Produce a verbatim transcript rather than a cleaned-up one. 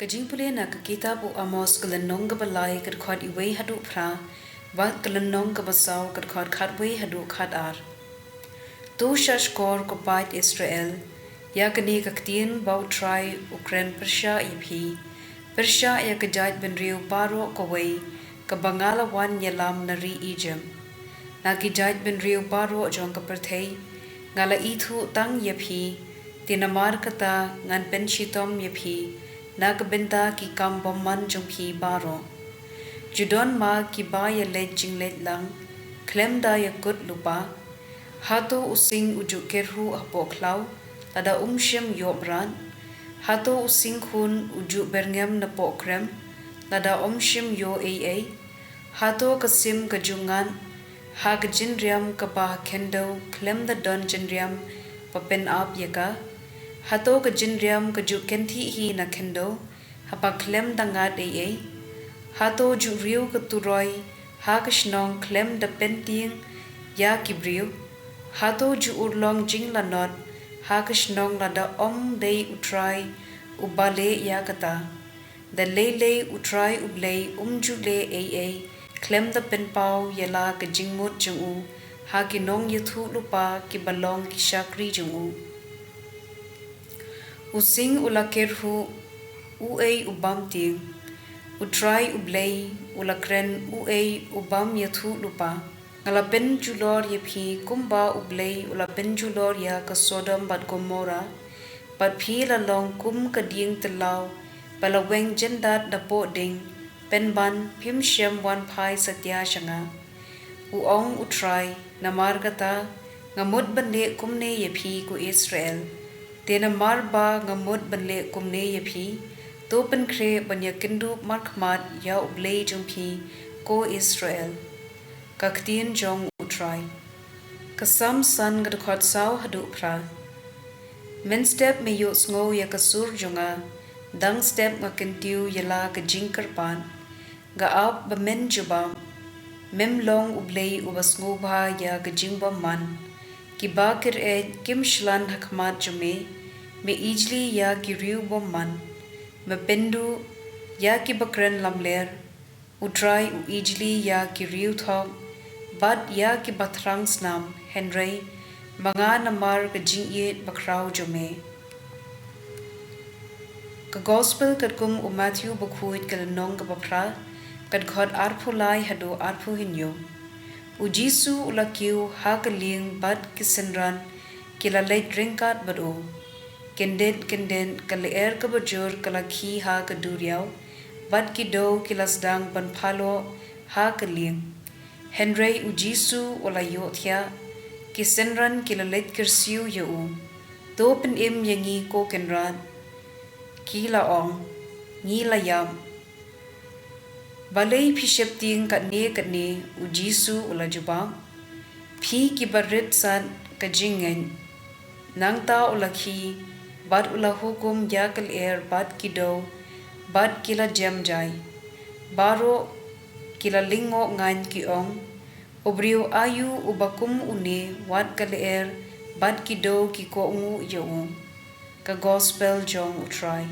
Ka jingpule na ka kitab u Amos, ka lynnong kaba lai, ka dkhot uwei haduh phra, bad ka lynnong kaba saw, ka dkhot khatwei haduh khatar. To shahshkor, ko paid Israel, ïa kane ka ktien ba U Trai u kren pyrshah ïa phi, pyrshah ïa ka jaitbynriew baroh kawei, kaba nga la wan ïalam na ri Ijipt, na ki jaitbynriew baroh jong ka pyrthei. Nga la ithuh tang ïa phi, te namar kata ngan pynshitom ïa phi na ka bynta ki kam bymman jong phi baroh. Ju don ma kiba ïaleit jingleit lang khlem da ïakut lypa? Hato u sing u ju kyrhuh hapoh khlaw, lada um shym ïoh mrad? Hato u singkhun u ju byrngem napoh krem, lada um shym ïoh ei ei? Hato ka sim ka ju ngat ha ka jynriam kaba ha khyndew khlem da don jynriam ba pynap ïa ka? Hato ka jynriam ka ju kynthih hi na khyndew haba khlem da ngat ei ei? Hato ju riew ka turoi ha ka shnong khlem da pyntieng ïa ki briew? Hato ju urlong jinglanot ha ka shnong, lada ym dei U Trai uba leh ïa kata? Da lei lei U Trai U Blei um ju leh ei ei khlem da pynpaw ïa la ka jingmut jong u ha ki nongïathuhlypa kiba long ki shakri jong u. U sing u la kyrhuh uei u bym tieng? U Trai U Blei u la kren uei u bym ïathuhlypa? Nga la pynjulor ïa phi kumba U Blei u la pynjulor ïa ka Sodom bad Gomorrah, bad phi la long kum ka dieng tyllaw ba la weng jyndat napoh ding, pynban phim shym wan phai satia sha nga, u ong U Trai. Namar kata nga mut ban leh kumne ïa phi, ko Israel. Te namar ba nga mut ban leh kumne ïa phi, to pynkhreh ban ïakynduh markhmat ïa U Blei jong phi, ko Israel. Ka ktien jong U Trai. Ka Salm san, ka dkhot saw haduh phra. Mynstep me ïohsngew ïa ka sur jong nga, dang step nga kyntiew ïa la ka jingkyrpad. Nga ap ba men jubab, mem long U Blei uba sngewbha ïa ka jingbymman. Kiba kyr-eit kim shlan ha khmat jong me, me ijli ïa ki riew bymman. Me pynduh ïa kiba kren lamler. U Trai u ijli ïa ki riew thok bad ïa kiba thrang snam, hynrei ma nga namar ka jingïeit bakhraw jong me. Ka Gospel katkum u Matthew bakhuid, ka lynnong kaba phra, ka dkhot arphew lai haduh arphew hynñiew. U Jisu u la kiew ha ka lieng bad ki synran ki la leit ryngkat bad u. Kyndit kyndit ka lyer kaba jur ka la khie ha ka duriaw, bad ki dew ki la sdang ban phaloh ha ka lieng. Hynrei u Jisu u la ïohthiah. Ki synran ki la leit kyrsiew ïa u, to pynim ïa ngi, ko Kynrad. Ki la ong, ngi la ïap. Balei phi sheptieng katne katne? U Jisu u la jubab, phi kiba rit sat ka jingngeit. Nangta u la khie bad u la hukum ïa ka lyer bad ki dew, bad ki la jem jai. Baroh ki la lyngngoh ngaiñ, ki ong, u briew aïu uba kum une, wat ka lyer bad ki dew ki kohnguh ïa u. Ka Gospel jong U Trai.